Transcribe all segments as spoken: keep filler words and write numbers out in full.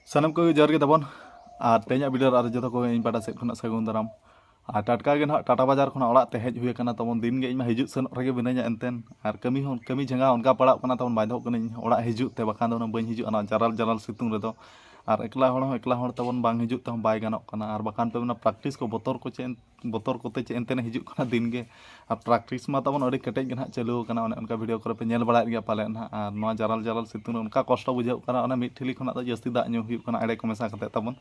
ᱥᱟᱱᱟᱢ ᱠᱚᱜᱮ ᱡᱚᱦᱟᱨ ᱜᱮ ᱛᱟᱵᱚᱱ᱾ ᱟᱨ ᱛᱮᱦᱮᱧᱟᱜ ᱵᱷᱤᱰᱤᱭᱳ ᱨᱮ ᱟᱨ ᱡᱚᱛᱚ ᱠᱚᱜᱮ ᱤᱧ ᱯᱟᱦᱴᱟ ᱥᱮᱫ ᱠᱷᱚᱱᱟᱜ ᱥᱟᱹᱜᱩᱱ ᱫᱟᱨᱟᱢ᱾ ᱟᱨ ᱴᱟᱴᱠᱟ ᱜᱮ ᱱᱟᱦᱟᱜ ᱴᱟᱴᱟ ᱵᱟᱡᱟᱨ ᱠᱷᱚᱱᱟᱜ ᱚᱲᱟᱜ ᱛᱮ ᱦᱮᱡ ᱦᱩᱭ ᱟᱠᱟᱱᱟ ᱛᱟᱵᱚᱱ᱾ ᱫᱤᱱ ᱜᱮ ᱤᱧ ᱢᱟ ᱦᱤᱡᱩᱜ ᱥᱮᱱᱚᱜ ᱨᱮᱜᱮ ᱢᱤᱱᱟᱹᱧᱟ ᱮᱱᱛᱮᱱ, ᱟᱨ ᱠᱟᱹᱢᱤ ᱦᱚᱸ ᱠᱟᱹᱢᱤ ᱡᱟᱸᱜᱟ ᱚᱱᱠᱟ ᱯᱟᱲᱟᱜ ᱠᱟᱱᱟ ᱛᱟᱵᱚᱱ, ᱵᱟᱫᱽᱫᱷᱚᱜ ᱠᱟᱹᱱᱟᱹᱧ ᱚᱲᱟᱜ ᱦᱤᱡᱩᱜ ᱛᱮ, ᱵᱟᱠᱷᱟᱱ ᱫᱚ ᱩᱱᱟᱹᱜ ᱵᱟᱹᱧ ᱦᱤᱡᱩᱜᱼᱟ ᱱᱚᱣᱟ ᱡᱟᱨᱟᱞ ᱡᱟᱨᱟᱞ ᱥᱤᱛᱩᱝ ᱨᱮᱫᱚ᱾ ᱟᱨ ᱮᱠᱞᱟ ᱦᱚᱲ ᱦᱚᱸ ᱮᱠᱞᱟ ᱦᱚᱲ ᱛᱟᱵᱚᱱ ᱵᱟᱝ ᱦᱤᱡᱩᱜ ᱛᱮᱦᱚᱸ ᱵᱟᱭ ᱜᱟᱱᱚᱜ ᱠᱟᱱᱟ, ᱟᱨ ᱵᱟᱠᱷᱟᱱ ᱯᱮ ᱢᱮᱱᱟ ᱯᱨᱮᱠᱴᱤᱥ ᱠᱚ ᱵᱚᱛᱚᱨ ᱠᱚ ᱪᱮᱫ ᱵᱚᱛᱚᱨ ᱠᱚᱛᱮ ᱪᱮᱫ ᱮᱱᱛᱮ ᱦᱤᱡᱩᱜ ᱠᱟᱱᱟ ᱫᱤᱱ ᱜᱮ᱾ ᱟᱨ ᱯᱨᱮᱠᱴᱤᱥ ᱢᱟ ᱛᱟᱵᱚᱱ ᱟᱹᱰᱤ ᱠᱮᱴᱮᱡ ᱜᱮ ᱱᱟᱦᱟᱜ ᱪᱟᱹᱞᱩ ᱟᱠᱟᱱᱟ, ᱚᱱᱮ ᱚᱱᱠᱟ ᱵᱷᱤᱰᱤᱭᱳ ᱠᱚᱨᱮ ᱯᱮ ᱧᱮᱞ ᱵᱟᱲᱟᱭᱮᱫ ᱜᱮᱭᱟ ᱯᱟᱞᱮ ᱱᱟᱦᱟᱜ᱾ ᱟᱨ ᱱᱚᱣᱟ ᱡᱟᱨᱟᱞ ᱡᱟᱨᱟᱞ ᱥᱤᱛᱩᱝ ᱨᱮ ᱚᱱᱠᱟ ᱠᱚᱥᱴᱚ ᱵᱩᱡᱷᱟᱹᱜ ᱠᱟᱱᱟ, ᱚᱱᱟ ᱢᱤᱫ ᱴᱷᱤᱞᱤ ᱠᱷᱚᱱᱟᱜ ᱫᱚ ᱡᱟᱹᱥᱛᱤ ᱫᱟᱜ ᱧᱩ ᱦᱩᱭᱩᱜ ᱠᱟᱱᱟ ᱮᱲᱮ ᱠᱚ ᱢᱮᱥᱟ ᱠᱟᱛᱮ ᱛᱟᱵᱚᱱ᱾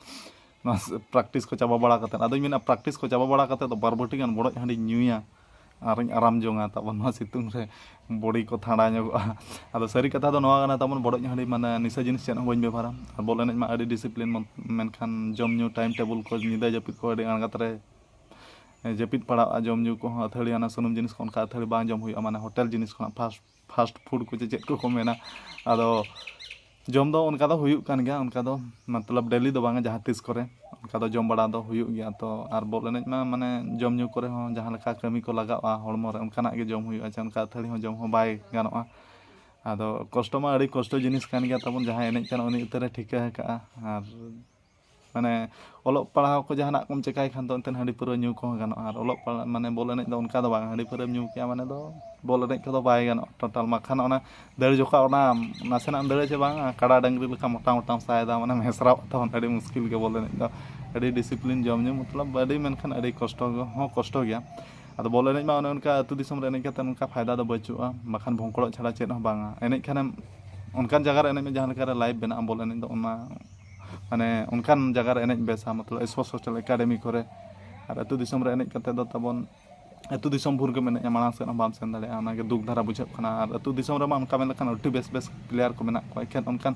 ᱱᱚᱣᱟ ᱯᱨᱮᱠᱴᱤᱥ ᱠᱚ ᱪᱟᱵᱟ ᱵᱟᱲᱟ ᱠᱟᱛᱮ, ᱟᱫᱚᱧ ᱢᱮᱱᱟ ᱯᱨᱮᱠᱴᱤᱥ ᱠᱚ ᱪᱟᱵᱟ ᱵᱟᱲᱟ ᱠᱟᱛᱮ ᱫᱚ ᱵᱟᱨ ᱵᱟᱹᱴᱤ ᱜᱟᱱ ᱵᱚᱰᱚᱡ ᱦᱟᱺᱰᱤᱧ ᱧᱩᱭᱟ ᱟᱨᱤᱧ ᱟᱨᱟᱢ ᱡᱚᱝᱟ ᱛᱟᱵᱚᱱ ᱱᱚᱣᱟ ᱥᱤᱛᱩᱝ ᱨᱮ, ᱵᱚᱰᱤ ᱠᱚ ᱴᱷᱟᱱᱰᱟ ᱧᱚᱜᱚᱜᱼᱟ᱾ ᱟᱫᱚ ᱥᱟᱹᱨᱤ ᱠᱟᱛᱷᱟ ᱫᱚ ᱱᱚᱣᱟ ᱠᱟᱱᱟ ᱛᱟᱵᱚᱱ, ᱵᱚᱰᱚᱡ ᱦᱟᱺᱰᱤ ᱢᱟᱱᱮ ᱱᱤᱥᱟᱹ ᱡᱤᱱᱤᱥ ᱪᱮᱫ ᱦᱚᱸ ᱵᱟᱹᱧ ᱵᱮᱵᱚᱦᱟᱨᱟ᱾ ᱟᱨ ᱵᱚᱞ ᱮᱱᱮᱡ ᱢᱟ ᱟᱹᱰᱤ ᱰᱤᱥᱤᱯᱞᱤᱱ, ᱢᱮᱱᱠᱷᱟᱱ ᱡᱚᱢ ᱧᱩ ᱴᱟᱭᱤᱢ ᱴᱮᱵᱚᱞ ᱠᱚ ᱧᱤᱫᱟᱹ ᱡᱟᱹᱯᱤᱫ ᱠᱚ ᱟᱹᱰᱤ ᱟᱬᱜᱟᱛ ᱨᱮ ᱡᱟᱹᱯᱤᱫ ᱯᱟᱲᱟᱜᱼᱟ, ᱡᱚᱢ ᱧᱩ ᱠᱚᱦᱚᱸ ᱟᱹᱛᱷᱟᱹᱲᱤ ᱚᱱᱟ ᱥᱩᱱᱩᱢ ᱡᱤᱱᱤᱥ ᱠᱚ ᱚᱱᱠᱟ ᱟᱹᱛᱷᱟᱹᱲᱤ ᱵᱟᱝ ᱡᱚᱢ ᱦᱩᱭᱩᱜᱼᱟ, ᱢᱟᱱᱮ ᱦᱳᱴᱮᱞ ᱡᱤᱱᱤᱥ ᱠᱷᱚᱱᱟᱜ ᱯᱷᱟᱥᱴ ᱯᱷᱟᱥᱴ ᱯᱷᱩᱰ ᱠᱚ ᱪᱮᱫ ᱪᱮᱫ ᱠᱚᱠᱚ ᱢᱮᱱᱟ᱾ ᱟᱫᱚ ᱡᱚᱢ ᱫᱚ ᱚᱱᱠᱟ ᱫᱚ ᱦᱩᱭᱩᱜ ᱠᱟᱱ ᱜᱮᱭᱟ, ᱚᱱᱠᱟ ᱫᱚ ᱢᱚᱛᱞᱚᱵ ᱰᱮᱞᱤ ᱫᱚ ᱵᱟᱝᱟ, ᱡᱟᱦᱟᱸ ᱛᱤᱥ ᱠᱚᱨᱮ ᱚᱱᱠᱟ ᱫᱚ ᱡᱚᱢ ᱵᱟᱲᱟ ᱫᱚ ᱦᱩᱭᱩᱜ ᱜᱮᱭᱟ᱾ ᱛᱚ ᱟᱨ ᱵᱚᱞ ᱮᱱᱮᱡ ᱢᱟ ᱢᱟᱱᱮ ᱡᱚᱢ ᱧᱩ ᱠᱚᱨᱮ ᱦᱚᱸ ᱡᱟᱦᱟᱸ ᱞᱮᱠᱟ ᱠᱟᱹᱢᱤ ᱠᱚ ᱞᱟᱜᱟᱜᱼᱟ ᱦᱚᱲᱢᱚ ᱨᱮ, ᱚᱱᱠᱟᱱᱟᱜ ᱜᱮ ᱡᱚᱢ ᱦᱩᱭᱩᱜᱼᱟ, ᱪᱮ ᱚᱱᱠᱟ ᱟᱹᱛᱷᱟᱹᱲᱤ ᱦᱚᱸ ᱡᱚᱢ ᱦᱚᱸ ᱵᱟᱭ ᱜᱟᱱᱚᱜᱼᱟ᱾ ᱟᱫᱚ ᱠᱚᱥᱴᱚ ᱢᱟ ᱟᱹᱰᱤ ᱠᱚᱥᱴᱚ ᱡᱤᱱᱤᱥ ᱠᱟᱱ ᱜᱮᱭᱟ ᱛᱟᱵᱚᱱ, ᱡᱟᱦᱟᱸᱭ ᱮᱱᱮᱡ ᱠᱟᱱᱟ ᱩᱱᱤ ᱩᱛᱟᱹᱨᱮ ᱴᱷᱤᱠᱟᱹ ᱟᱠᱟᱫᱼᱟ᱾ ᱟᱨ ᱢᱟᱱᱮ ᱚᱞᱚᱜ ᱯᱟᱲᱦᱟᱣ ᱠᱚ ᱡᱟᱦᱟᱱᱟᱜ ᱠᱚᱢ ᱪᱮᱠᱟᱭ ᱠᱷᱟᱱ ᱫᱚ ᱮᱱᱛᱮᱫ ᱦᱟᱺᱰᱤ ᱯᱟᱹᱣᱨᱟᱹ ᱧᱩ ᱠᱚᱦᱚᱸ ᱜᱟᱱᱚᱜᱼᱟ᱾ ᱟᱨ ᱚᱞᱚᱜ ᱯᱟᱲᱦᱟᱜ ᱢᱟᱱᱮ ᱵᱚᱞ ᱮᱱᱮᱡ ᱫᱚ ᱚᱱᱠᱟ ᱫᱚ ᱵᱟᱝ, ᱦᱟᱺᱰᱤ ᱯᱟᱹᱣᱨᱟᱹᱢ ᱧᱩ ᱠᱮᱜᱼᱟ ᱢᱟᱱᱮ ᱫᱚ ᱵᱚᱞ ᱮᱱᱮᱡ ᱠᱚᱫᱚ ᱵᱟᱭ ᱜᱟᱱᱚᱜᱼᱟ ᱴᱳᱴᱟᱞ᱾ ᱵᱟᱠᱷᱟᱱ ᱚᱱᱟ ᱫᱟᱹᱲ ᱡᱚᱠᱷᱚᱱ ᱚᱱᱟ ᱱᱟᱥᱮᱱᱟᱜ ᱮᱢ ᱫᱟᱹᱲᱟ ᱪᱮ ᱵᱟᱝ, ᱠᱟᱰᱟ ᱰᱟᱹᱝᱨᱤ ᱞᱮᱠᱟ ᱢᱚᱴᱟ ᱢᱚᱴᱟᱢ ᱥᱟᱭᱫᱟ, ᱢᱟᱱᱮ ᱦᱮᱥᱨᱟᱣ ᱛᱟᱵᱚᱱ ᱟᱹᱰᱤ ᱢᱩᱥᱠᱤᱞ ᱜᱮ ᱵᱚᱞ ᱮᱱᱮᱡ ᱫᱚ᱾ ᱟᱹᱰᱤ ᱰᱤᱥᱤᱯᱞᱤᱱ ᱡᱚᱢ ᱧᱩ ᱢᱚᱛᱞᱚᱵ ᱟᱹᱰᱤ, ᱢᱮᱱᱠᱷᱟᱱ ᱟᱹᱰᱤ ᱠᱚᱥᱴᱚ ᱦᱚᱸ ᱠᱚᱥᱴᱚ ᱜᱮᱭᱟ᱾ ᱟᱫᱚ ᱵᱚᱞ ᱮᱱᱮᱡ ᱢᱟ ᱚᱱᱮ ᱚᱱᱠᱟ ᱟᱹᱛᱩ ᱫᱤᱥᱚᱢ ᱨᱮ ᱮᱱᱮᱡ ᱠᱟᱛᱮ ᱚᱱᱠᱟ ᱯᱷᱟᱭᱫᱟ ᱫᱚ ᱵᱟᱹᱪᱩᱜᱼᱟ, ᱵᱟᱠᱷᱟᱱ ᱵᱷᱚᱝᱠᱚᱲᱚᱜ ᱪᱷᱟᱲᱟ ᱪᱮᱫ ᱦᱚᱸ ᱵᱟᱝᱟ᱾ ᱮᱱᱮᱡ ᱠᱷᱟᱱᱮᱢ ᱚᱱᱠᱟᱱ ᱡᱟᱭᱜᱟ ᱨᱮ ᱮᱱᱮᱡ ᱢᱮ ᱡᱟᱦᱟᱸ ᱞᱮᱠᱟ ᱨᱮ ᱞᱟᱭᱤᱵᱷ ᱵᱮᱱᱟᱜᱼᱟ ᱵᱚᱞ ᱮᱱᱮᱡ ᱫᱚ, ᱚᱱᱟ ᱢᱟᱱᱮ ᱚᱱᱠᱟᱱ ᱡᱟᱭᱜᱟ ᱨᱮ ᱮᱱᱮᱡ ᱵᱮᱥᱟ, ᱢᱚᱛᱞᱚᱵ ᱥᱯᱳᱨᱴᱥ ᱦᱳᱥᱴᱮᱞ ᱮᱠᱟᱰᱮᱢᱤ ᱠᱚᱨᱮ᱾ ᱟᱨ ᱟᱹᱛᱩ ᱫᱤᱥᱚᱢ ᱨᱮ ᱮᱱᱮᱡ ᱠᱟᱛᱮ ᱫᱚ ᱛᱟᱵᱚᱱ ᱟᱹᱛᱩ ᱫᱤᱥᱚᱢ ᱵᱷᱳᱨ ᱜᱮᱢ ᱮᱱᱮᱡᱼᱟ, ᱢᱟᱲᱟᱝ ᱥᱮᱫ ᱦᱚᱸ ᱵᱟᱢ ᱥᱮᱱ ᱫᱟᱲᱮᱭᱟᱜᱼᱟ, ᱚᱱᱟᱜᱮ ᱫᱩᱠ ᱫᱷᱟᱨᱟ ᱵᱩᱡᱷᱟᱹᱜ ᱠᱟᱱᱟ᱾ ᱟᱨ ᱟᱹᱛᱩ ᱫᱤᱥᱚᱢ ᱨᱮᱢᱟ ᱚᱱᱠᱟ ᱢᱮᱱ ᱞᱮᱠᱷᱟᱱ ᱟᱹᱰᱤ ᱵᱮᱥ ᱵᱮᱥ ᱯᱞᱮᱭᱟᱨ ᱠᱚ ᱢᱮᱱᱟᱜ ᱠᱚᱣᱟ, ᱮᱱᱠᱷᱟᱱ ᱚᱱᱠᱟᱱ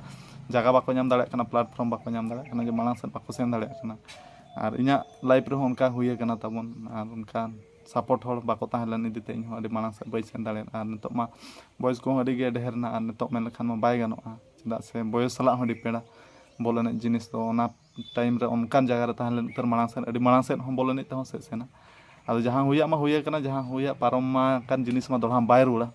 ᱡᱟᱭᱜᱟ ᱵᱟᱠᱚ ᱧᱟᱢ ᱫᱟᱲᱮᱭᱟᱜ ᱠᱟᱱᱟ, ᱯᱞᱟᱴᱯᱷᱚᱨᱢ ᱵᱟᱠᱚ ᱧᱟᱢ ᱫᱟᱲᱮᱭᱟᱜ ᱠᱟᱱᱟ, ᱡᱮ ᱢᱟᱲᱟᱝ ᱥᱮᱫ ᱵᱟᱠᱚ ᱥᱮᱱ ᱫᱟᱲᱮᱭᱟᱜ ᱠᱟᱱᱟ᱾ ᱟᱨ ᱤᱧᱟᱹᱜ ᱞᱟᱭᱤᱯᱷ ᱨᱮᱦᱚᱸ ᱚᱱᱠᱟ ᱦᱩᱭ ᱟᱠᱟᱱᱟ ᱛᱟᱵᱚᱱ, ᱟᱨ ᱚᱱᱠᱟᱱ ᱥᱟᱯᱳᱨᱴ ᱦᱚᱲ ᱵᱟᱠᱚ ᱛᱟᱦᱮᱸ ᱞᱮᱱ ᱤᱫᱤ ᱛᱮ ᱤᱧ ᱦᱚᱸ ᱟᱹᱰᱤ ᱢᱟᱲᱟᱝ ᱥᱮᱫ ᱵᱟᱹᱧ ᱥᱮᱱ ᱫᱟᱲᱮᱭᱟᱜᱼᱟ᱾ ᱟᱨ ᱱᱤᱛᱚᱜ ᱢᱟ ᱵᱚᱭᱮᱥ ᱠᱚᱦᱚᱸ ᱟᱹᱰᱤ ᱜᱮ ᱰᱷᱮᱨ ᱮᱱᱟ, ᱟᱨ ᱱᱤᱛᱚᱜ ᱢᱮᱱ ᱞᱮᱠᱷᱟᱱ ᱢᱟ ᱵᱟᱭ ᱜᱟᱱᱚᱜᱼᱟ, ᱪᱮᱫᱟᱜ ᱥᱮ ᱵᱚᱭᱚᱥ ᱥᱟᱞᱟᱜ ᱦᱚᱸ ᱰᱤᱯᱮᱱᱰᱟ᱾ ᱵᱚᱞ ᱮᱱᱮᱡ ᱡᱤᱱᱤᱥ ᱫᱚ ᱚᱱᱟ ᱴᱟᱭᱤᱢ ᱨᱮ ᱚᱱᱠᱟᱱ ᱡᱟᱭᱜᱟ ᱨᱮ ᱛᱟᱦᱮᱸ ᱞᱮᱱ ᱩᱛᱟᱹᱨ ᱢᱟᱲᱟᱝ ᱥᱮᱫ, ᱟᱹᱰᱤ ᱢᱟᱲᱟᱝ ᱥᱮᱫ ᱦᱚᱸ ᱵᱚᱞ ᱮᱱᱮᱡ ᱛᱮᱦᱚᱸ ᱥᱮᱫ ᱥᱮᱱᱟ᱾ ᱟᱫᱚ ᱡᱟᱦᱟᱸ ᱦᱩᱭᱟᱜ ᱢᱟ ᱦᱩᱭ ᱟᱠᱟᱱᱟ, ᱡᱟᱦᱟᱸ ᱦᱩᱭᱟᱜ ᱯᱟᱨᱚᱢ ᱢᱟ ᱟᱠᱟᱱ ᱡᱤᱱᱤᱥ ᱢᱟ ᱫᱚᱲᱦᱟ ᱵᱟᱭ ᱨᱩᱣᱟᱹᱲᱟ᱾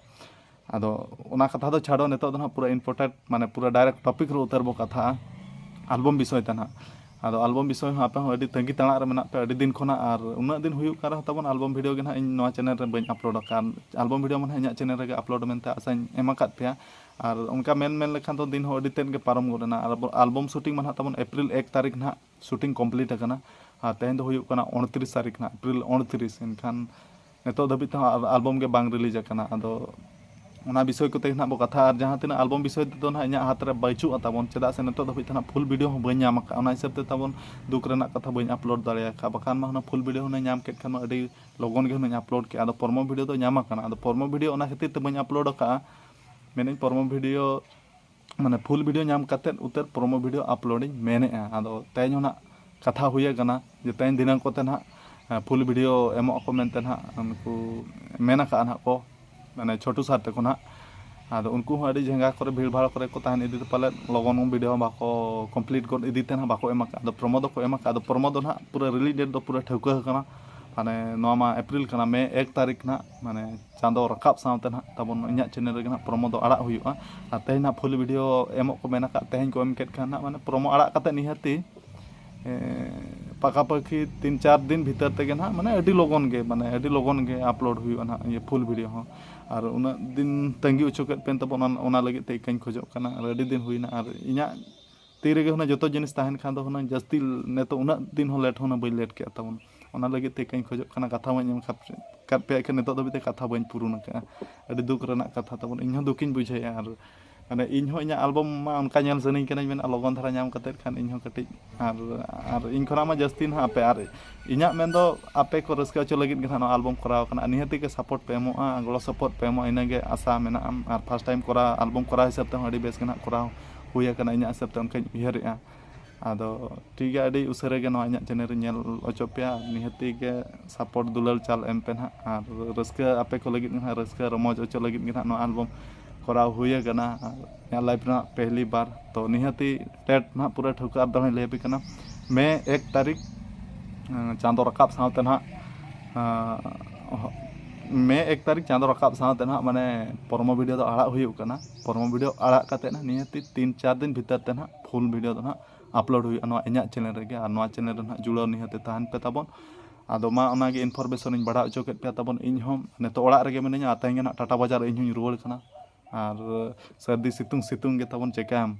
ᱟᱫᱚ ᱚᱱᱟ ᱠᱟᱛᱷᱟ ᱫᱚ ᱪᱷᱟᱰᱚ, ᱱᱤᱛᱚᱜ ᱫᱚ ᱱᱟᱦᱟᱜ ᱯᱩᱨᱟᱹ ᱤᱢᱯᱚᱨᱴᱮᱱᱴ, ᱢᱟᱱᱮ ᱯᱩᱨᱟᱹ ᱰᱟᱭᱨᱮᱠᱴ ᱴᱚᱯᱤᱠ ᱨᱮ ᱩᱛᱟᱹᱨ ᱵᱚ ᱠᱟᱛᱷᱟᱜᱼᱟ᱾ album ᱵᱤᱥᱚᱭ ᱛᱮ ᱱᱟᱦᱟᱜ᱾ ᱟᱫᱚ album ᱵᱤᱥᱚᱭ ᱦᱚᱸ ᱟᱯᱮ ᱦᱚᱸ ᱟᱹᱰᱤ ᱛᱟᱺᱜᱤ ᱛᱟᱲᱟᱜ ᱨᱮ ᱢᱮᱱᱟᱜ ᱯᱮ ᱟᱹᱰᱤ ᱫᱤᱱ ᱠᱷᱚᱱᱟᱜ, ᱟᱨ ᱩᱱᱟᱹᱜ ᱫᱤᱱ ᱦᱩᱭᱩᱜ ᱠᱟᱱ ᱨᱮᱦᱚᱸ ᱛᱟᱵᱚᱱ album video ᱜᱮ ᱱᱟᱦᱟᱜ ᱤᱧ ᱱᱚᱣᱟ channel ᱨᱮ ᱵᱟᱹᱧ upload ᱟᱠᱟᱫ᱾ Album video ᱢᱟ ᱱᱟᱦᱟᱜ ᱤᱧᱟᱹᱜ channel ᱨᱮᱜᱮ upload ᱢᱮᱱᱛᱮ ᱟᱥᱟᱧ ᱮᱢ ᱟᱠᱟᱫ ᱯᱮᱭᱟ᱾ ᱟᱨ ᱚᱱᱠᱟ ᱢᱮᱱ ᱢᱮᱱ ᱞᱮᱠᱷᱟᱱ ᱫᱚ ᱫᱤᱱ ᱦᱚᱸ ᱟᱹᱰᱤ ᱛᱮᱫ ᱜᱮ ᱯᱟᱨᱚᱢ ᱜᱚᱫ ᱮᱱᱟ᱾ ᱟᱨ album shooting ᱢᱟ ᱱᱟᱦᱟᱜ ᱛᱟᱵᱚᱱ April ᱮᱠ ᱛᱟᱹᱨᱤᱠᱷ ᱱᱟᱦᱟᱜ shooting complete ᱟᱠᱟᱱᱟ᱾ ᱟᱨ ᱛᱮᱦᱮᱧ ᱫᱚ ᱦᱩᱭᱩᱜ ᱠᱟᱱᱟ ᱩᱱᱛᱨᱤᱥ ᱛᱟᱹᱨᱤᱠᱷ ᱱᱟᱦᱟᱜ, April ᱩᱱᱛᱨᱤᱥ᱾ ᱮᱱᱠᱷᱟᱱ ᱱᱤᱛᱚᱜ ᱫᱷᱟᱹᱵᱤᱡ ᱛᱮᱦᱚᱸ ᱟᱨ album ᱜᱮ ᱵᱟᱝ release ᱟᱠᱟᱱᱟ᱾ ᱟᱫᱚ ᱚᱱᱟ ᱵᱤᱥᱚᱭ ᱠᱚᱛᱮ ᱜᱮ ᱱᱟᱦᱟᱜ ᱵᱚ ᱠᱟᱛᱷᱟ, ᱟᱨ ᱡᱟᱦᱟᱸ ᱛᱤᱱᱟᱹᱜ album ᱵᱤᱥᱚᱭ ᱛᱮᱫᱚ ᱱᱟᱦᱟᱜ ᱤᱧᱟᱹᱜ ᱦᱟᱛ ᱨᱮ ᱵᱟᱹᱪᱩᱜᱼᱟ ᱛᱟᱵᱚᱱ, ᱪᱮᱫᱟᱜ ᱥᱮ ᱱᱤᱛᱚᱜ ᱫᱷᱟᱹᱵᱤᱡ ᱛᱮ ᱱᱟᱦᱟᱜ full video ᱦᱚᱸ ᱵᱟᱹᱧ ᱧᱟᱢ ᱟᱠᱟᱫᱼᱟ᱾ ᱚᱱᱟ ᱦᱤᱥᱟᱹᱵ ᱛᱮ ᱛᱟᱵᱚᱱ ᱫᱩᱠ ᱨᱮᱱᱟᱜ ᱠᱟᱛᱷᱟ, ᱵᱟᱹᱧ upload ᱫᱟᱲᱮ ᱟᱠᱟᱫᱼᱟ᱾ ᱵᱟᱠᱷᱟᱱ ᱢᱟ ᱦᱩᱱᱟᱹᱝ full video ᱦᱩᱱᱟᱹᱝ ᱧᱟᱢ ᱠᱮᱫ ᱠᱷᱟᱱ ᱢᱟ ᱟᱹᱰᱤ ᱞᱚᱜᱚᱱ ᱜᱮ ᱦᱩᱱᱟᱹᱝ upload ᱠᱮᱫᱼᱟ᱾ ᱟᱫᱚ promo video ᱫᱚ ᱧᱟᱢ ᱟᱠᱟᱱᱟ, ᱟᱫᱚ promo video ᱚᱱᱟ ᱠᱷᱟᱹᱛᱤᱨ ᱛᱮ ᱵᱟᱹᱧ upload ᱟᱠᱟᱫᱼᱟ᱾ ᱢᱮᱱᱮᱫ promo video ᱢᱟᱱᱮ full video ᱧᱟᱢ ᱠᱟᱛᱮᱫ ᱩᱛᱟᱹᱨ promo video upload ᱤᱧ ᱢᱮᱱᱮᱫᱼᱟ᱾ ᱟᱫᱚ ᱛᱮᱦᱮᱧ ᱦᱚᱸ ᱱᱟᱦᱟᱜ ᱠᱟᱛᱷᱟ ᱦᱩᱭ ᱟᱠᱟᱱᱟ ᱡᱮ ᱛᱮᱦᱮᱧ ᱫᱷᱤᱱᱟᱹᱝ ᱠᱚᱛᱮ ᱱᱟᱦᱟᱜ, ᱮ, full video ᱮᱢᱚᱜ ᱟᱠᱚ ᱢᱮᱱᱛᱮ ᱱᱟᱦᱟᱜ ᱩᱱᱠᱩ ᱢᱮᱱ ᱟᱠᱟᱫᱼᱟ ᱱᱟᱦᱟᱜ ᱠᱚ, ᱢᱟᱱᱮ ᱪᱷᱳᱴᱩ sir ᱛᱟᱠᱚ ᱱᱟᱦᱟᱜ᱾ ᱟᱫᱚ ᱩᱱᱠᱩ ᱦᱚᱸ ᱟᱹᱰᱤ ᱡᱷᱮᱸᱜᱟ ᱠᱚᱨᱮ ᱵᱷᱤᱲ ᱵᱷᱟᱲ ᱠᱚᱨᱮ ᱠᱚ ᱛᱟᱦᱮᱱ ᱤᱫᱤ ᱛᱮ ᱯᱟᱞᱮᱫ ᱞᱚᱜᱚᱱ video ᱦᱚᱸ ᱵᱟᱠᱚ complete ᱜᱚᱫ ᱤᱫᱤ ᱛᱮ ᱱᱟᱦᱟᱜ ᱵᱟᱠᱚ ᱮᱢ ᱟᱠᱟᱫᱼᱟ᱾ ᱟᱫᱚ promo ᱫᱚᱠᱚ ᱮᱢ ᱟᱠᱟᱫᱼᱟ᱾ ᱟᱫᱚ promo ᱫᱚ ᱱᱟᱦᱟᱜ ᱯᱩᱨᱟᱹ release date ᱫᱚ ᱯᱩᱨᱟᱹ ᱴᱷᱟᱹᱣᱠᱟᱹ ᱟᱠᱟᱱᱟ᱾ ᱢᱟᱱᱮ ᱱᱚᱣᱟ ᱢᱟ April ᱠᱟᱱᱟ, ᱢᱮ ᱮᱠ ᱛᱟᱹᱨᱤᱠᱷ ᱱᱟᱦᱟᱜ, ᱢᱟᱱᱮ ᱪᱟᱸᱫᱚ ᱨᱟᱠᱟᱵ ᱥᱟᱶᱛᱮ ᱱᱟᱦᱟᱜ ᱛᱟᱵᱚᱱ ᱤᱧᱟᱹᱜ channel ᱨᱮᱜᱮ ᱱᱟᱦᱟᱜ promo ᱫᱚ ᱟᱲᱟᱜ ᱦᱩᱭᱩᱜᱼᱟ᱾ ᱟᱨ ᱛᱮᱦᱮᱧ ᱱᱟᱦᱟᱜ full video ᱮᱢᱚᱜ ᱠᱚ ᱢᱮᱱ ᱟᱠᱟᱫ, ᱛᱮᱦᱮᱧ ᱠᱚ ᱮᱢ ᱠᱮᱫ ᱠᱷᱟᱱ ᱱᱟᱦᱟᱜ ᱢᱟᱱᱮ promo ᱟᱲᱟᱜ ᱠᱟᱛᱮ ᱱᱤᱦᱟᱹᱛᱤ, ᱮ, ᱯᱟᱠᱟᱯᱟᱠᱤ ᱛᱤᱱ ᱪᱟᱨ ᱫᱤᱱ ᱵᱷᱤᱛᱟᱹᱨ ᱛᱮᱜᱮ ᱱᱟᱦᱟᱜ ᱢᱟᱱᱮ ᱟᱹᱰᱤ ᱞᱚᱜᱚᱱ ᱜᱮ, ᱢᱟᱱᱮ ᱟᱹᱰᱤ ᱞᱚᱜᱚᱱ ᱜᱮ upload ᱦᱩᱭᱩᱜᱼᱟ ᱱᱟᱦᱟᱜ ᱤᱭᱟᱹ full video ᱦᱚᱸ᱾ ᱟᱨ ᱩᱱᱟᱹᱜ ᱫᱤᱱ ᱛᱟᱺᱜᱤ ᱦᱚᱪᱚ ᱠᱮᱫ ᱯᱮ ᱛᱟᱵᱚᱱ, ᱚᱱᱟ, ᱚᱱᱟ ᱞᱟᱹᱜᱤᱫ ᱛᱮ ᱤᱠᱟᱹᱧ ᱠᱷᱚᱡᱚᱜ ᱠᱟᱱᱟ᱾ ᱟᱨ ᱟᱹᱰᱤ ᱫᱤᱱ ᱦᱩᱭᱱᱟ, ᱟᱨ ᱤᱧᱟᱹᱜ ᱛᱤ ᱨᱮᱜᱮ ᱦᱩᱱᱟᱹᱝ ᱡᱚᱛᱚ ᱡᱤᱱᱤᱥ ᱛᱟᱦᱮᱱ ᱠᱷᱟᱱ ᱫᱚ ᱦᱩᱱᱟᱹᱝ ᱡᱟᱹᱥᱛᱤ ᱱᱤᱛᱚᱜ ᱩᱱᱟᱹᱜ ᱫᱤᱱ ᱦᱚᱸ late ᱦᱩᱱᱟᱹᱝ ᱵᱟᱹᱧ late ᱠᱮᱜᱼᱟ ᱛᱟᱵᱚᱱ᱾ ᱚᱱᱟ ᱞᱟᱹᱜᱤᱫ ᱛᱮ ᱤᱠᱟᱹᱧ ᱠᱷᱚᱡᱚᱜ ᱠᱟᱱᱟ, ᱠᱟᱛᱷᱟ ᱢᱟᱧ ᱮᱢ ᱠᱟᱫ, ᱠᱟᱫ ᱯᱮᱭᱟ, ᱮᱱᱠᱷᱟᱱ ᱱᱤᱛᱚᱜ ᱫᱷᱟᱹᱵᱤᱡ ᱛᱮ ᱠᱟᱛᱷᱟ ᱵᱟᱹᱧ ᱯᱩᱨᱩᱱ ᱟᱠᱟᱫᱼᱟ᱾ ᱟᱹᱰᱤ ᱫᱩᱠ ᱨᱮᱱᱟᱜ ᱠᱟᱛᱷᱟ ᱛᱟᱵᱚᱱ, ᱤᱧ ᱦᱚᱸ ᱫᱩᱠᱤᱧ ᱵᱩᱡᱷᱟᱹᱣᱮᱫᱼᱟ᱾ ᱟᱨ ᱢᱟᱱᱮ ᱤᱧ ᱦᱚᱸ ᱤᱧᱟᱹᱜ album ᱢᱟ ᱚᱱᱠᱟ ᱧᱮᱞ ᱥᱟᱱᱟᱧ ᱠᱟᱱᱟᱧ ᱢᱮᱱᱟ, ᱞᱚᱜᱚᱱ ᱫᱷᱟᱨᱟ ᱧᱟᱢ ᱠᱟᱛᱮᱫ ᱠᱷᱟᱱ ᱤᱧ ᱦᱚᱸ ᱠᱟᱹᱴᱤᱡ ᱟᱨ, ᱟᱨ ᱤᱧ ᱠᱷᱚᱱᱟᱜ ᱢᱟ ᱡᱟᱹᱥᱛᱤ ᱱᱟᱦᱟᱜ ᱟᱯᱮ, ᱟᱨ ᱤᱧᱟᱹᱜ ᱢᱮᱱ ᱫᱚ ᱟᱯᱮ ᱠᱚ ᱨᱟᱹᱥᱠᱟᱹ ᱦᱚᱪᱚ ᱞᱟᱹᱜᱤᱫ ᱜᱮ ᱱᱟᱦᱟᱜ ᱱᱚᱣᱟ album ᱠᱚᱨᱟᱣ ᱠᱟᱱᱟ᱾ ᱟᱨ ᱱᱤᱦᱟᱹᱛᱤ ᱜᱮ support ᱯᱮ ᱮᱢᱚᱜᱼᱟ, ᱜᱚᱲᱚ support ᱯᱮ ᱮᱢᱚᱜᱼᱟ, ᱤᱱᱟᱹᱜᱮ ᱟᱥᱟ ᱢᱮᱱᱟᱜᱼᱟ᱾ ᱟᱨ first time ᱠᱚᱨᱟᱣ, album ᱠᱚᱨᱟᱣ ᱦᱤᱥᱟᱹᱵ ᱛᱮᱦᱚᱸ ᱟᱹᱰᱤ ᱵᱮᱥ ᱜᱮ ᱱᱟᱦᱟᱜ ᱠᱚᱨᱟᱣ ᱦᱩᱭ ᱟᱠᱟᱱᱟ ᱤᱧᱟᱹᱜ ᱦᱤᱥᱟᱹᱵ ᱛᱮ, ᱚᱱᱠᱟᱧ ᱩᱭᱦᱟᱹᱨᱮᱜᱼᱟ᱾ ᱟᱫᱚ ᱴᱷᱤᱠ ᱜᱮᱭᱟ, ᱟᱹᱰᱤ ᱩᱥᱟᱹᱨᱟ ᱜᱮ ᱱᱚᱣᱟ ᱤᱧᱟᱹᱜ channel ᱨᱮ ᱧᱮᱞ ᱦᱚᱪᱚ ᱯᱮᱭᱟ᱾ ᱱᱤᱦᱟᱹᱛᱤ ᱜᱮ support ᱫᱩᱞᱟᱹᱲ ᱪᱟᱞ ᱮᱢ ᱯᱮ ᱱᱟᱦᱟᱜ, ᱟᱨ ᱨᱟᱹᱥᱠᱟᱹ ᱟᱯᱮ ᱠᱚ ᱞᱟᱹᱜᱤᱫ ᱜᱮ ᱱᱟᱦᱟᱜ, ᱨᱟᱹᱥᱠᱟᱹ ᱨᱚᱢᱚᱡᱽ ᱦᱚᱪᱚ ᱞᱟᱹᱜᱤᱫ ᱜᱮ ᱱᱟᱦᱟᱜ ᱱᱚᱣᱟ album ᱠᱚᱨᱟᱣ ᱦᱩᱭ ᱟᱠᱟᱱᱟ᱾ ᱟᱨ ᱤᱧᱟᱹᱜ life ᱨᱮᱱᱟᱜ ᱯᱮᱦᱞᱤ ᱵᱟᱨ, ᱛᱚ ᱱᱤᱦᱟᱹᱛᱤ date ᱱᱟᱦᱟᱜ ᱯᱩᱨᱟᱹ ᱴᱷᱟᱹᱣᱠᱟᱹ ᱟᱨ ᱫᱚᱦᱲᱟᱧ ᱞᱟᱹᱭ ᱟᱯᱮ ᱠᱟᱱᱟ, ᱢᱮ ᱮᱠ ᱛᱟᱹᱨᱤᱠᱷ, ᱮᱸ, ᱪᱟᱸᱫᱚ ᱨᱟᱠᱟᱵ ᱥᱟᱶᱛᱮ ᱱᱟᱦᱟᱜ, ᱮᱸ, ᱢᱮ ᱮᱠ ᱛᱟᱹᱨᱤᱠᱷ ᱪᱟᱸᱫᱚ ᱨᱟᱠᱟᱵ ᱥᱟᱶᱛᱮ ᱱᱟᱦᱟᱜ ᱢᱟᱱᱮ promo video ᱫᱚ ᱟᱲᱟᱜ ᱦᱩᱭᱩᱜ ᱠᱟᱱᱟ᱾ Promo video ᱟᱲᱟᱜ ᱠᱟᱛᱮᱫ ᱱᱟᱦᱟᱜ ᱱᱤᱦᱟᱹᱛᱤ ᱛᱤᱱ ᱪᱟᱨ ᱫᱤᱱ ᱵᱷᱤᱛᱟᱹᱨ ᱛᱮ ᱱᱟᱦᱟᱜ full video ᱫᱚ ᱱᱟᱦᱟᱜ upload ᱦᱩᱭᱩᱜᱼᱟ ᱱᱚᱣᱟ ᱤᱧᱟᱹᱜ channel ᱨᱮᱜᱮ, ᱟᱨ ᱱᱚᱣᱟ channel ᱨᱮ ᱱᱟᱦᱟᱜ ᱡᱩᱲᱟᱹᱣ ᱱᱤᱦᱟᱹᱛ ᱛᱟᱦᱮᱱ ᱯᱮ ᱛᱟᱵᱚᱱ᱾ ᱟᱫᱚ ᱢᱟ ᱚᱱᱟᱜᱮ information ᱤᱧ ᱵᱟᱲᱟᱭ ᱦᱚᱪᱚ ᱠᱮᱫ ᱯᱮᱭᱟ ᱛᱟᱵᱚᱱ᱾ ᱤᱧ ᱦᱚᱸ ᱱᱤᱛᱚᱜ ᱚᱲᱟᱜ ᱨᱮᱜᱮ ᱢᱤᱱᱟᱹᱧᱟ, ᱟᱨ ᱛᱮᱦᱮᱧ ᱜᱮ ᱱᱟᱦᱟᱜ ᱴᱟᱴᱟ ᱵᱟᱡᱟᱨ ᱤᱧ ᱦᱚᱸᱧ ᱨᱩᱣᱟᱹᱲ ᱠᱟᱱᱟ᱾ ᱟᱨ ᱥᱟᱹᱨᱫᱤ ᱥᱤᱛᱩᱝ ᱥᱤᱛᱩᱝ ᱜᱮ ᱛᱟᱵᱚᱱ, ᱪᱮᱠᱟᱭᱟᱢ,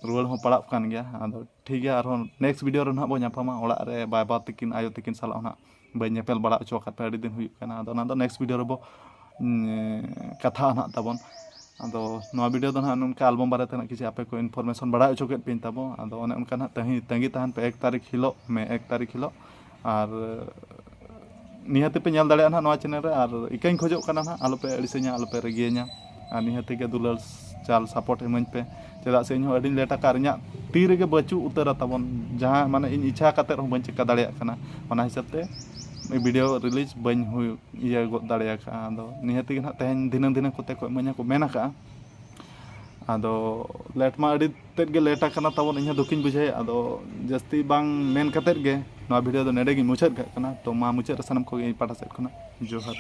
ᱨᱩᱣᱟᱹᱲ ᱦᱚᱸ ᱯᱟᱲᱟᱜ ᱠᱟᱱ ᱜᱮᱭᱟ᱾ ᱟᱫᱚ ᱴᱷᱤᱠ ᱜᱮᱭᱟ, ᱟᱨᱦᱚᱸ next video ᱨᱮ ᱱᱟᱦᱟᱜ ᱵᱚᱱ ᱧᱟᱯᱟᱢᱟ᱾ ᱚᱲᱟᱜ ᱨᱮ ᱵᱟᱵᱟ ᱛᱟᱹᱠᱤᱱ, ᱟᱭᱳ ᱛᱟᱹᱠᱤᱱ ᱥᱟᱞᱟᱜ ᱦᱚᱸ ᱱᱟᱦᱟᱜ ᱵᱟᱹᱧ ᱧᱮᱯᱮᱞ ᱵᱟᱲᱟ ᱦᱚᱪᱚ ᱟᱠᱟᱫ ᱯᱮᱭᱟ ᱟᱹᱰᱤ ᱫᱤᱱ ᱦᱩᱭᱩᱜ ᱠᱟᱱᱟ᱾ ᱟᱫᱚ ᱚᱱᱟ ᱫᱚ next video ᱨᱮᱵᱚ, ᱩᱸ, ᱠᱟᱛᱷᱟᱜᱼᱟ ᱱᱟᱦᱟᱜ ᱛᱟᱵᱚᱱ᱾ ᱟᱫᱚ ᱱᱚᱣᱟ video ᱫᱚ ᱱᱟᱦᱟᱜ ᱱᱚᱝᱠᱟ album ᱵᱟᱨᱮᱛᱮ ᱱᱟᱦᱟᱜ ᱠᱤᱪᱷᱩ ᱟᱯᱮ ᱠᱚ information ᱵᱟᱲᱟᱭ ᱦᱚᱪᱚ ᱠᱮᱫ ᱯᱮᱭᱟᱹᱧ ᱛᱟᱵᱚ᱾ ᱟᱫᱚ ᱚᱱᱮ ᱚᱱᱠᱟ ᱱᱟᱦᱟᱜ ᱛᱟᱺᱜᱤ, ᱛᱟᱺᱜᱤ ᱛᱟᱦᱮᱱ ᱯᱮ ᱮᱠ ᱛᱟᱹᱨᱤᱠᱷ ᱦᱤᱞᱳᱜ, ᱢᱮ ᱮᱠ ᱛᱟᱹᱨᱤᱠᱷ ᱦᱤᱞᱳᱜ᱾ ᱟᱨ ᱱᱤᱦᱟᱹᱛ ᱯᱮ ᱧᱮᱞ ᱫᱟᱲᱮᱭᱟᱜᱼᱟ ᱱᱟᱦᱟᱜ ᱱᱚᱣᱟ channel ᱨᱮ᱾ ᱟᱨ ᱤᱠᱟᱹᱧ ᱠᱷᱚᱡᱚᱜ ᱠᱟᱱᱟ ᱱᱟᱦᱟᱜ, ᱟᱞᱚᱯᱮ ᱟᱹᱲᱤᱥᱟᱹᱧᱟ, ᱟᱞᱚᱯᱮ ᱨᱟᱹᱜᱤᱭᱟᱹᱧᱟ᱾ ᱟᱨ ᱱᱤᱦᱟᱹᱛ ᱜᱮ ᱫᱩᱞᱟᱹᱲ ᱪᱟᱞ support ᱤᱢᱟᱹᱧ ᱯᱮ, ᱪᱮᱫᱟᱜ ᱥᱮ ᱤᱧ ᱦᱚᱸ ᱟᱹᱰᱤᱧ late ᱟᱠᱟᱫ ᱟᱨ ᱤᱧᱟᱹᱜ ᱛᱤ ᱨᱮᱜᱮ ᱵᱟᱹᱪᱩᱜ ᱩᱛᱟᱹᱨᱟ ᱛᱟᱵᱚᱱ, ᱡᱟᱦᱟᱸ ᱢᱟᱱᱮ ᱤᱧ ᱤᱪᱪᱷᱟ ᱠᱟᱛᱮᱫ ᱨᱮᱦᱚᱸ ᱵᱟᱹᱧ ᱪᱮᱠᱟ ᱫᱟᱲᱮᱭᱟᱜ ᱠᱟᱱᱟ᱾ ᱚᱱᱟ ᱦᱤᱥᱟᱹᱵ ᱛᱮ video release ᱵᱟᱹᱧ ᱦᱩᱭ, ᱤᱭᱟᱹ ᱜᱚᱫ ᱫᱟᱲᱮ ᱟᱠᱟᱫᱼᱟ᱾ ᱟᱫᱚ ᱱᱤᱦᱟᱹᱛ ᱜᱮ ᱱᱟᱦᱟᱜ ᱛᱮᱦᱮᱧ ᱫᱷᱤᱱᱟᱹᱝ ᱫᱷᱤᱱᱟᱹᱝ ᱠᱚᱛᱮ ᱠᱚ ᱤᱢᱟᱹᱧᱟ ᱠᱚ ᱢᱮᱱ ᱟᱠᱟᱫᱼᱟ᱾ ᱟᱫᱚ late ᱢᱟ ᱟᱹᱰᱤ ᱛᱮᱫ ᱜᱮ late ᱟᱠᱟᱱᱟ ᱛᱟᱵᱚᱱ, ᱤᱧ ᱦᱚᱸ ᱫᱩᱠᱤᱧ ᱵᱩᱡᱷᱟᱹᱣᱮᱫ᱾ ᱟᱫᱚ ᱡᱟᱹᱥᱛᱤ ᱵᱟᱝ ᱢᱮᱱ ᱠᱟᱛᱮᱫ ᱜᱮ ᱱᱚᱣᱟ video ᱫᱚ ᱱᱚᱰᱮ ᱜᱤᱧ ᱢᱩᱪᱟᱹᱫ ᱠᱟᱜ ᱠᱟᱱᱟ᱾ ᱛᱚ ᱢᱟ ᱢᱩᱪᱟᱹᱫ ᱨᱮ ᱥᱟᱱᱟᱢ ᱠᱚᱜᱮ ᱤᱧ ᱯᱟᱦᱴᱟ ᱥᱮᱫ ᱠᱷᱚᱱᱟᱜ ᱡᱚᱦᱟᱨ᱾